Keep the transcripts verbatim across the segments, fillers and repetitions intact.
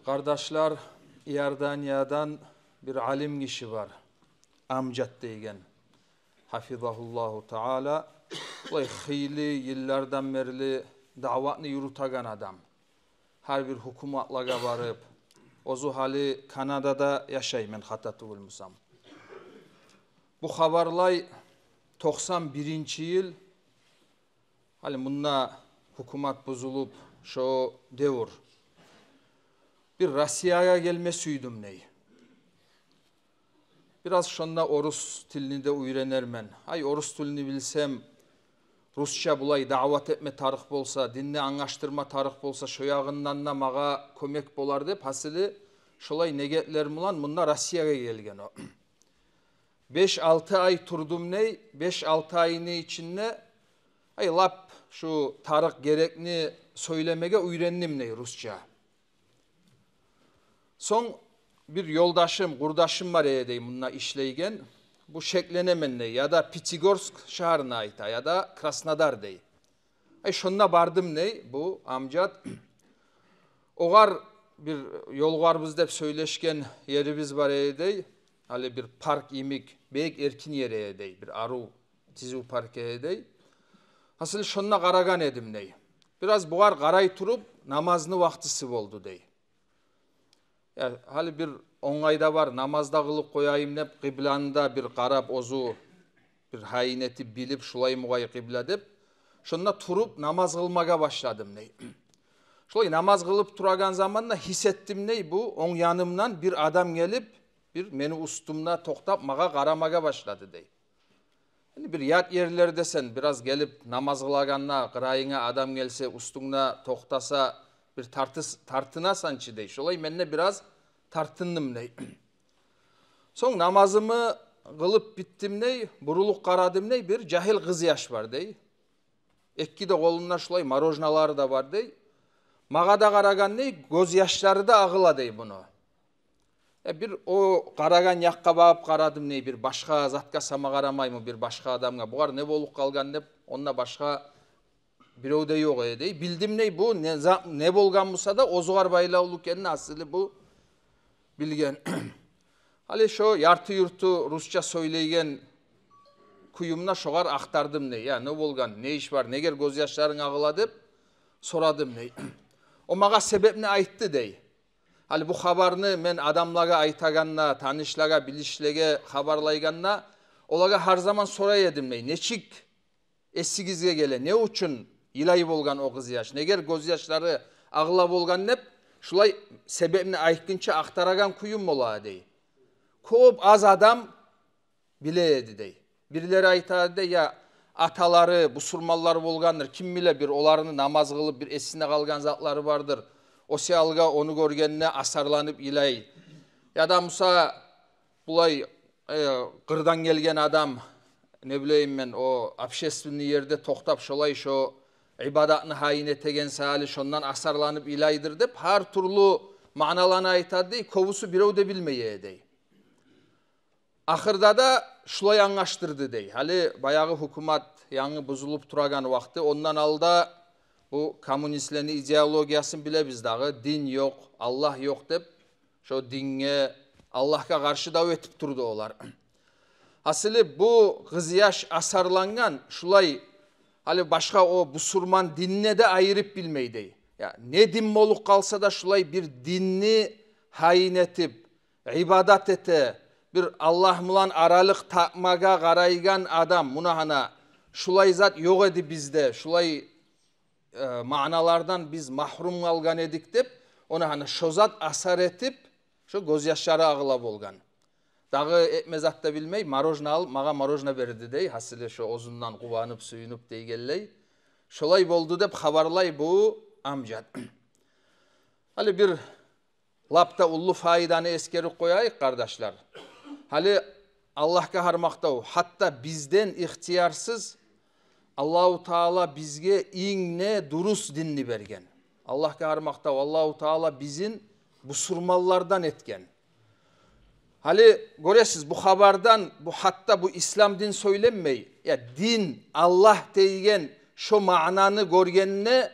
Къардашлар, Иорданиядан бир алим гиши бар, Амжад деген, гьафизагьуллагьу таала. Булай хыйлы йыллардан берли даъватны юрютеген адам. Гьар бир гьукуматлагъа барып, оьзю гьали Канадада яшай, мен хата тюгюл бусам. Бу хабарлай, токъсан биринчи йыл, гьали мунда гьукумат бузулуп, шо девюр. Бир Россиягъа гелме сюйдюм дей. Бираз шонда орус тилни де уьйренермен. Ай, орус тилни билсем, русча булай даъват этме тарыкъ болса, динни англашдырма тарыкъ болса, шо ягъындан да магъа кёмек болар деп, гьасили, шолай негетлер булан мунда Россиягъа гелген о. Беш-алты ай турдум дей, беш-алты айны ичинде, ай, лап шу тарыкъ герекни сёйлемеге уьйрендим дей русча. Сонг бир ёлдашым, къурдашым бар эди дей, мунда ишлейген. Бу, шекленемен дей, яда Пятигорск шагьарны айта, яда Краснодар дей. Ай, шонда бардым дей, бу Амжад. Огъар бир ёлугъарбыз деп сёйлешген ерибиз бар эди дей. Гьали бир парк йимик, бек эркин ер эди дей, бир арив, тизив парк эди дей. Гьасили, шонда къарагъан эдим дей. Бираз бугъар къарай туруп, намазны вакътиси болду дей. Я, гьали бир онгай да бар, намаз да къылып къояйым деп, къыбланы да бир къарап, оьзю бир гьайын этип билип, шулай мугъай къыбла деп, шонда туруп намаз къылмагъа башладым дей. Шулай намаз къылып турагъан заманда гьис этдим дей, бу онг янымдан бир адам гелип, бир мени уьстюмде токътап, магъа къарамагъа башлады дей. Энди бир ят ерлерде сен бираз гелип намаз къылагъанда, къырыйынга адам гелсе, уьстюнгде токътаса, бир тартыс-, тартынасан чы дей. Шолай мен де бираз тартындым дей. Сонг намазымы къылып битдим дей, бурулуп къарадым дей, бир жагьил къыз яш бар дей. Эки де къолунда шулай мороженалары да бар дей. Магъа да къарагъан дей, гёз яшлары да агъыла дей буну. Э, бир о къарагъан якъгъа багъып къарадым дей, бир башгъа затгъа сама къарамаймы, бир башгъа адамгъа. Бугъар не болуп къалгъан деп, онда башгъа бирев де ёкъ эди дей. Билдим дей, бу не за-, не болгъан буса да, оьзюгъар байлавлу экенин гьасили бу билген. Гьали шо ярты-юрту русча сёйлейген кююмде шогъар ахтардым дей. Я, не болгъан, не иш бар, негер гёз яшларынг агъыла деп сорадым дей. О магъа себепни айтды дей. Гьали бу хабарны мен адамлагъа айтагъанда, танышлагъа, билишлеге хабарлайгъанда, олагъа гьар заман сорай эдим дей, нечик эсигизге геле, не учун йылай болгъан о къыз яш, негер гёз яшлары агъыла болгъан деп, шулай себепни айтгъынча ахтарагъан кююм бола дей. Кёп аз адам биле эди дей. Бирлери айта эди дей, я аталары бусурманлар болгъандыр, ким биле, бир оланы намаз къылып, бир эсине къалгъан затлары бардыр. О саялгъа ону гёргенде асарланып йылай. Яда буса булай, э, къырдан гелген адам, не билейим мен, о общественный ерде токътап, шолай шо ибадатны гьайын этеген саялы, шондан асарланып йылайдыр деп, гьар тюрлю маъналаны айта эди дей, кёбюсю бирев де билмей эди дей. Ахырда да шулай англашдырды дей. Гьали баягъы гьукумат янгы бузулуп турагъан вакъти, ондан алда бу коммунистлени идеологиясын билебиз дагъы, дин ёкъ, Аллагь ёкъ деп, шо динге, Аллагьгъа къаршы дав этип турду олар. Гьасили, бу къыз яш асарлангъан, шулай, гьали башгъа о бусурман динни де айырып билмей дей. Я, не дин болуп къалса да, шулай бир динни гьайын этип, ибадат эте, бир Аллагь булан аралыкъ тапмагъа къарайгъан адам, муна гьана шулай зат ёкъ эди бизде, шулай, э, маъналардан биз магьрюм къалгъан эдик деп, она гьана шо зат асар этип, шо гёз яшлары агъыла болгъан. Дагъы этме зат да билмей, мороженое алып, магъа мороженое берди дей, гьасили, шо оьзюнден къуванып, сююнюп дейгенлей. Шолай болду деп хабарлай бу Амжад. Гьали бир лап да уллу пайданы эсгерип къояйыкъ, къардашлар. Гьали Аллагьгъа гьар макътав, гьатта бизден ихтиярсыз Аллагьу Таала бизге инг де дурус динни берген. Аллагьгъа гьар макътав, Аллагьу Таала бизин бусурманлардан этген. Гьали гёресиз, бу хабардан, бу гьатта бу ислам дин сёйленмей, я дин, Аллагь деген шо маънаны гёргенде,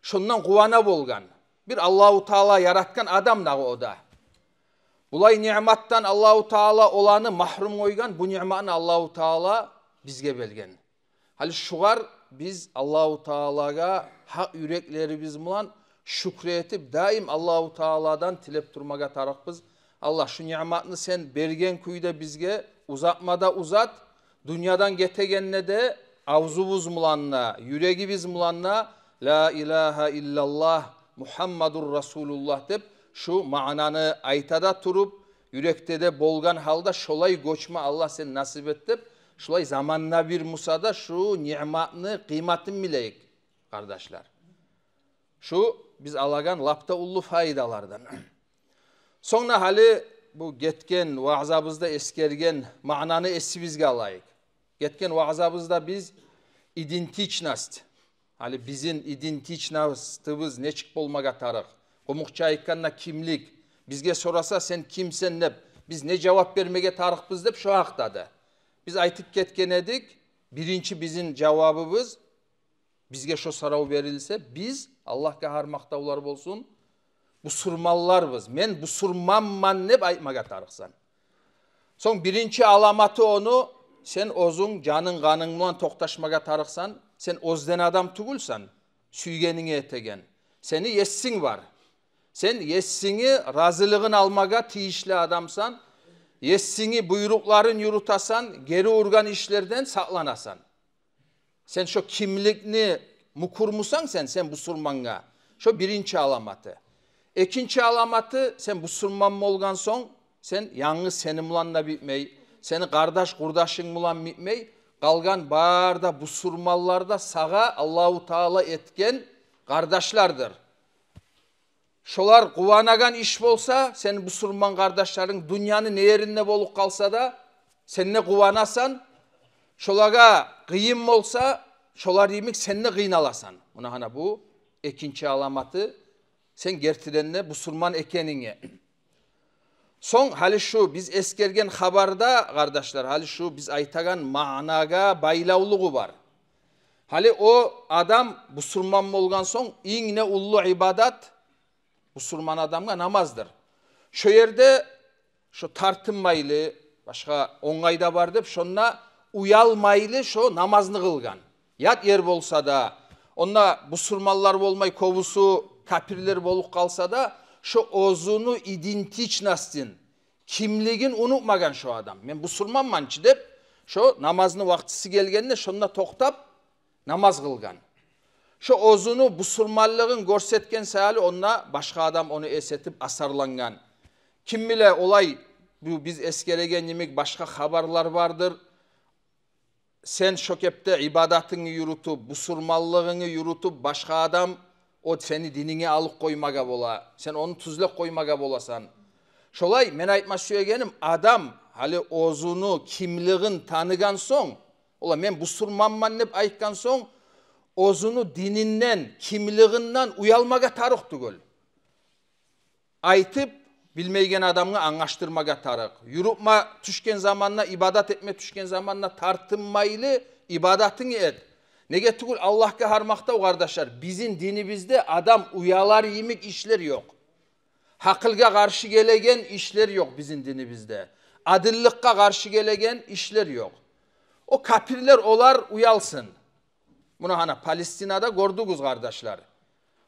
шондан къувана болгъан. Бир Аллагьу Таала яратгъан адам дагъы о да. Булай ниъматдан Аллагьу Таала оланы магьрюм къойгъан, бу ниъматны Аллагьу Таала бизге берген. Гьали шугъар биз Аллагьу Таалагъа гьакъ юреклерибиз булан шюкюр этип, даим Аллагьу Тааладан тилеп турмагъа тарыкъбыз. Аллагь, шу ниъматны сен берген кюйде бизге узатма да узат, дюньядан гетегенде де авзубуз булан да, юрегибиз булан да «Ла илагьа иллаллагь, Мугьаммадур Расулуллагь» деп, шу маънаны айта да туруп, юрекде де болгъан гьалда шолай гёчме Аллагь сен насип эт деп, шулай заманда бир буса да шу ниъматны къыйматын билейик, къардашлар. Шу биз алагъан лап да уллу пайдалардан. Сонг да гьали бу гетген ваъзабызда эсгерген маънаны эсибизге алайыкъ. Гетген ваъзабызда биз идентичность, гьали бизин идентичностубуз нечик болмагъа тарыкъ, къумукъча айтгъанда кимлик, бизге сораса «Сен кимсен?» деп, биз не жавап бермеге тарыкъбыз деп, шо гьакъда да биз айтып гетген эдик. Биринчи бизин жавабыбыз, бизге шо сорав берилсе, биз, Аллагьгъа гьар макътавлар болсун, бусурманларбыз. «Мен бусурманман» деп айтмагъа тарыкъсан. Сонг биринчи аламаты ону, сен оьзюнг жанынг-къанынг булан токъташмагъа тарыкъсан. Сен оьзден адам тюгюлсен, сюйгенинги этеген. Сени Есинг бар. Сен Есингни разилигин алмагъа тийишли адамсан. Есингни буйрукъларын юрютесен, гери ургъан ишлерден сакъланасан. Сен шо кимликни мюкюрмюсен сен, сен бусурмангъа? Шо биринчи аламаты. Экинчи аламаты, сен бусурман болгъан сонг, сен янгыз сени булан да битмей, сени къардаш-къурдашынг булан битмей, къалгъан бары да бусурманлар да сагъа Аллагьу Таала этген къардашлардыр. Шолар къуванагъан иш болса, сени бусурман къардашларынг дюньяны не еринде болуп къалса да, сен де къуванасан. Шолагъа къыйын болса, шолар йимик сен де къыйналасан. Муна гьана бу экинчи аламаты, сен гертиден де бусурман экенинге. Сонг гьали шу биз эсгерген хабарда, къардашлар, гьали шу биз айтагъан маънагъа байлавлугъу бар. Гьали о адам бусурман болгъан сонг, инг де уллу ибадат бусурман адамгъа намаздыр. Шо ерде шо тартынмайлы, башгъа онгай да бар деп, шонда уялмайлы шо намазны къылгъан. Ят ер болса да, онда бусурманлар болмай, кёбюсю капирлер болуп къалса да, шо оьзюню идентичностин, кимлигин унутмагъан шо адам. «Мен бусурманман чы» деп, шо намазны вакътиси гелгенде шонда токътап намаз къылгъан. Шо оьзюню бусурманлыгъын гёрсетген саялы онда башгъа адам ону эс этип асарлангъан. Ким биле, олай бу биз эсгереген йимик башгъа хабарлар бардыр. Сен шо кепде ибадатынгны юрютюп, бусурманлыгъынгны юрютюп, башгъа адам о сени дининге алып къоймагъа бола, сен ону тюзлеп къоймагъа боласан. Шолай, мен айтма сюегеним, адам гьали оьзюню кимлигин таныгъан сонг, ола «мен бусурманман» деп айтгъан сонг, оьзюню дининден, кимлигинден уялмагъа тарыкъ тюгюл. Айтып, билмейген адамгъа англашдырмагъа тарыкъ. Юрютме тюшген заманда, ибадат этме тюшген заманда тартынмайлы ибадатынгны эт. Неге тюгюл, Аллагьгъа гьар макътав, къардашлар, бизин динибизде адам уялар йимик ишлер ёкъ. Гьакъылгъа къаршы гелеген ишлер ёкъ бизин динибизде. Адилликге къаршы гелеген ишлер ёкъ. О капирлер, олар уялсын. Муна гьана Палестинада гёрдюгюз, къардашлар.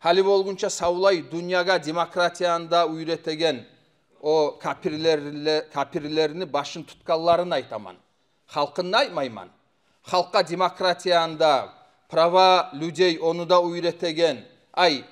Гьали болгъунча савлай дюньягъа демократияны да уьйретеген о капирлерле-, капирлени башын тутгъанларын айтаман. Халкъын да айтмайман. Халкъгъа демократияны да, права людей, ону да уьйретеген, ай,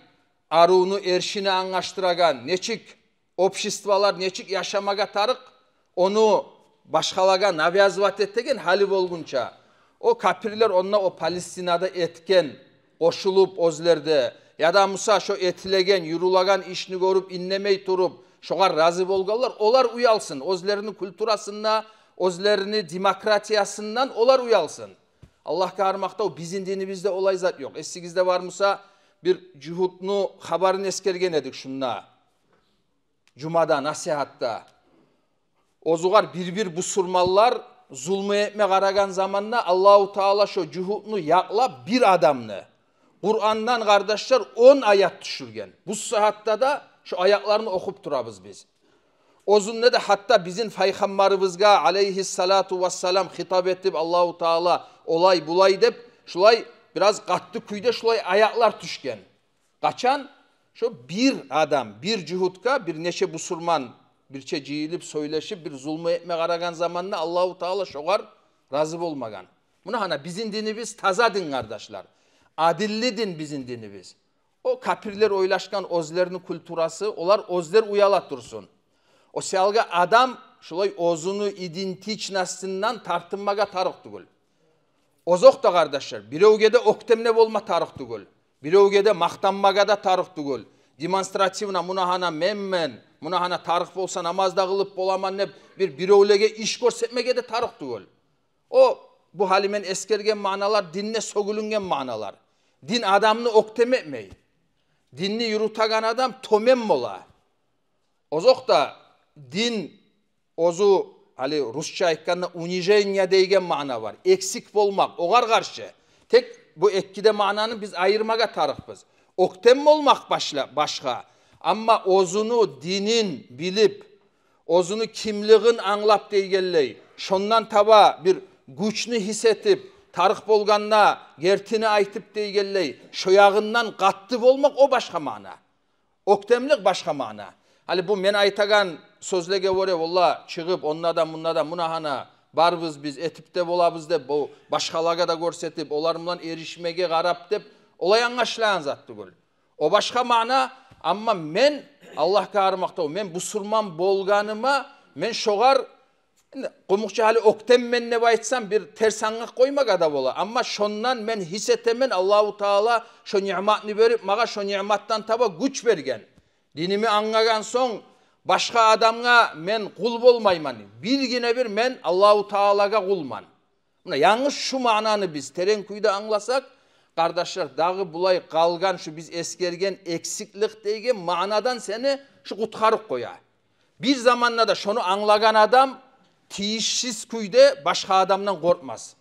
арувну эршини англашдырагъан, нечик обществолар нечик яшамагъа тарыкъ, ону башгъалагъа навязывать этеген гьали болгъунча. О капирлер онда, о Палестинада этген, къошулуп оьзлер де, яда буса шо этилеген, юрюлеген ишни гёрюп, индемей туруп, шогъар рази болгъанлар, олар уялсын. Оьзлерини культурасында, оьзлерини демократиясындан олар уялсын. Аллагьгъа гьар макътав, бизин динибизде олай зат ёкъ. Эсигизде бар буса, бир жугьутну хабарын эсгерген эдик шунда. Жумада, насигьатда. Оьзюгер бир-бир бусурманлар зулму этме къарагъан заманда, Аллагьу Таала шо жугьутну якълап, бир адамны, Къурандан, къардашлар, он аят тюшюрген. Бу сагьатда да шо аятланы охуп турабыз биз. Оьзюнде де гьатта бизин Пайхаммарыбызгъа, алейгьиссалату вассалам, хитап этип Аллагьу Таала, олай-булай деп, шулай бираз къатты кюйде шулай аятлар тюшген. Къачан? Шо бир адам, бир жугьутгъа бир нече бусурман бирче жыйылып, сёйлешип, бир зулму этме къарагъан заманда Аллагьу Таала шогъар рази болмагъан. Муна гьана бизин динибиз таза дин, къардашлар. Адилли дин бизин динибиз. О капирлер ойлашгъан оьзлерини культурасы, олар оьзлер уяла турсун. О саялгъа адам шулай оьзюню идентичностундан тартынмагъа тарыкъ тюгюл. Озокъда, къардашлар, биревге де оьктемле болма тарыкъ тюгюл. Биревге де макътанмагъа да тарыкъ тюгюл. Демонстративно, муна гьана менмен, муна гьана тарыкъ болса намаз да къылып боламан деп, бир биревлеге иш гёрсетмеге де тарыкъ тюгюл. О, бу гьали мен эсгерген маъналар динде сёгюлюнген маъналар. Дин адамны оьктем этмей. Динни юрютеген адам тёмен бола. Озокъда, дин оьзю, гьали русча айтгъанда, унижение дейген маъна бар. Эксик болмакъ, огъар къаршы. Тек бу эки де маънаны биз айырмагъа тарыкъбыз. Оьктем болмакъ башла-, башгъа. Амма оьзюню динин билип, оьзюню кимлигин англап дейгенлей, шондан таба бир гючню гьис этип, тарыкъ болгъанда гертини айтып дейгенлей, шо ягъындан къатты болмакъ, о башгъа маъна. Оьктемлик башгъа маъна. Гьали бу мен айтагъан сёзлеге гёре, валлагь, чыгъып, онда да, мунда да, муна гьана барбыз биз, этип де болабыз деп, бу башгъалагъа да гёрсетип, олар булан эришмеге къарап деп, олай англашылагъан зат тюгюл. О башгъа маъна, амма мен, Аллагьгъа къарамакъда, мен бусурман болгъаныма, мен шогъар, энди, къумукъча гьали оьктеммен деп айтсам, бир терс англап къоймагъа да бола. Амма шондан мен гьис этемен, Аллагьу Таала шо ниъматны берип, магъа шо ниъматдан таба гюч берген. Диними англагъан сонг, башгъа адамгъа мен къул болмайман. Биргине бир мен Аллагьу Таалагъа къулман. Муна, янгыз шу маънаны биз терен кюйде англасакъ, къардашлар, дагъы булай къалгъан шу биз эсгерген эксиклик дейген маънадан сени шу къутгъарып къоя. Бир заманда да шону англагъан адам тийишсиз кюйде башгъа адамдан къоркъмас.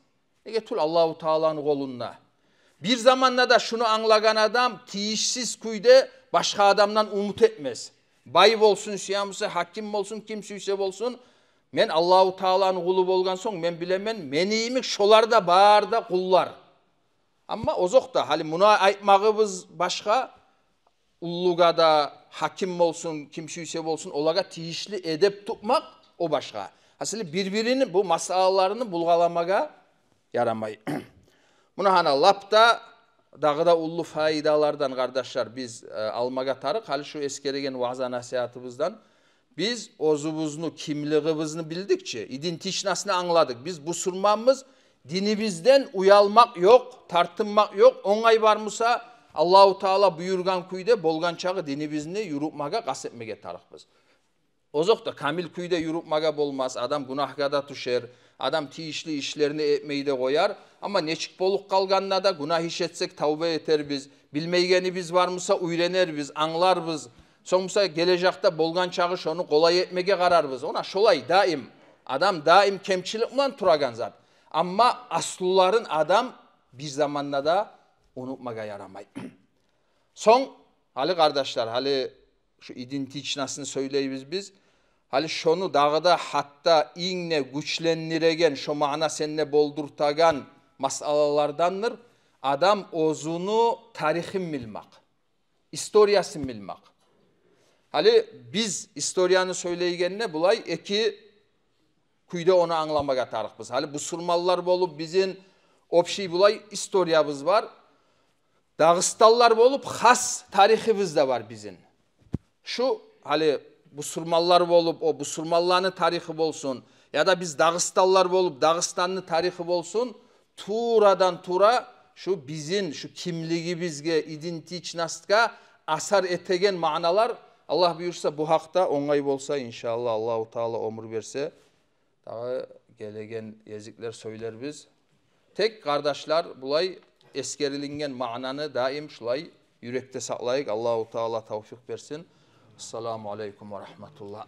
Неге тюгюл, Аллагьу Тааланы къолунда. Бир заманда да шуну англагъан адам тийишсиз кюйде башгъа адамдан умут этмес. Бай болсун, сюе буса, гьаким болсун, ким сюйсе болсун, мен Аллагьу Тааланы къулу болгъан сонг, мен билемен, мени йимик шолар да бары да къуллар. Амма озокъда, гьали муна айтмагъыбыз башгъа, уллугъа да, гьаким болсун, ким сюйсе болсун, олагъа тийишли эдеп тутмакъ, о башгъа. Гьасили, бир-бирини бу масъалаларыны булгъаламагъа ярамай. Муна гьана лап да, дагъы да уллу пайдалардан, къардашлар, биз, э, алмагъа тарыкъ, гьали шу эсгереген ваъза-насигьатыбыздан. Биз оьзюбюзню кимлигибизни билдик чи, идентичностну англадыкъ. Биз бусурманбыз, динибизден уялмакъ ёкъ, тартынмакъ ёкъ. Онгай бар буса, Аллагьу Таала буюргъан кюйде болгъан чакъы динибизни юрютмеге къаст этмеге тарыкъбыз. Озокъда, камил кюйде юрютмеге болмас, адам гюнагьгъа да тюшер, адам тийишли ишлерин этмей де къояр. Амма нечик болуп къалгъанда да, гюнагь иш этсек, тавба этербиз, билмейгенибиз бар буса, уьйренербиз, англарбыз. Сонг буса, гележекде болгъан чакъы шону къолай этмеге къарарбыз. Она шолай даим, адам даим кемчилик булан турагъан зат. Амма аслуларын адам бир заманда да унутмагъа ярамай. Сонг, гьали, къардашлар, гьали шу идентичностну сёйлейбиз биз. Гьали шону дагъы да гьатта инг де гючлендиреген, шо маъна сенде болдуртагъан масъалалардандыр адам оьзюню тарихин билмек, историясын билмек. Гьали биз историяны сёйлейгенде, булай эки кюйде ону англамагъа тарыкъбыз. Гьали бусурманлар болуп, бизин общий булай историябыз бар. Дагъыстанлылар болуп, хас тарихибиз де бар бизин. Шу, гьали, бусурманлар болуп, о бусурманланы тарихи болсун, яда биз дагъыстанлылар болуп, Дагъыстанны тарихи болсун, туврадан-тувра шу бизин, шу кимлигибизге, идентичностгъа асар этеген маъналар. Аллагь буюрса, бу гьакъда, онгай болса, иншааллагь, Аллагьу Таала оьмюр берсе, дагъы гелеген гезиклер сёйлербиз. Тек, къардашлар, булай эсгерилинген маънаны даим шулай юрекде сакълайыкъ. Аллагьу Таала тавфикъ берсин. Ассаламу алейкум ва рагьматуллагь.